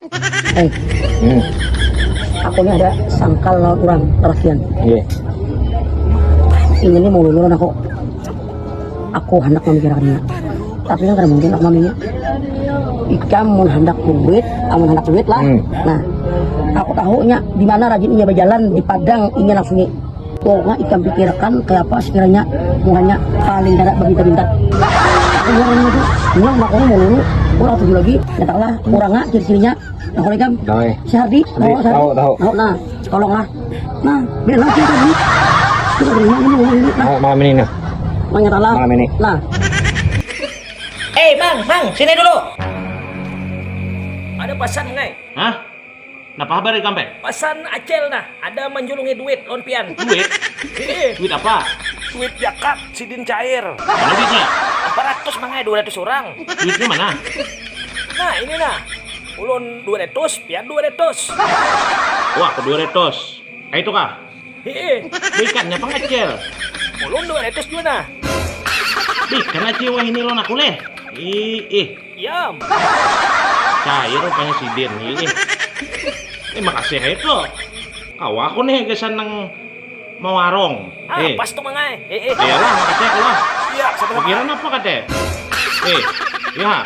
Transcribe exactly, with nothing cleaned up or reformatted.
Eh, hmm. Aku ni ada sangkal lawan urang lalakian. Iya. Ini ni mau lulun aku. Aku handak mamikirakannya. Tapi kan kada mungkin aku maminya. Ikam mun handak duit, amun handak duit lah. Hmm. Nah, aku tahunya di mana rajin inya bajalan di Padang inya nang sunyi. Pokoknya ikam pikirkan kayapa sekiranya muhanya paling kada babinta-binta. Aku heran itu, nang makanya mau lulu, orang tujuh lagi, nyatalah orangnya ciri-cirinya. Nah, kalau ikam, si Hardi, tahu, tahu. Tahu, nah, tolonglah. Nah, biar langsung tadi. Kita terima ini, ini, ini. Nah, malam ini, nah. Nah, nyatalah. Malam ini. Nah. Eh, Mang, Mang, sini dulu. Ada pasan, Ngai. Hah? Napa habar ikam, Pe? Pasan Acel nah, ada manjulungi duit lawan pian. Duit? Iya. Duit apa? Duit jakat, sidin cair. Mana duitnya? Empat ratus mangai dua ratus orang. Duitnya mana? Nah, ini nah. Ulun dua ratus, pian dua ratus. Wah, aku dua ratus. Kayak itu kah? Heeh. Berikannya pang Acel. Ulun dua ratus juga nah. Berikan Acel wah ini lawan aku leh. Ih, ih. Yam. Cair rupanya sidin. Ih, ih. Eh, makasih ya itu. Kawa aku nih gasan nang mawarung. Ah, eh. Pas tuh mangai. Eh, eh. Iyalah, makasih aku lah. Iya, sama-sama. Pikiran apa kate? Eh, ya.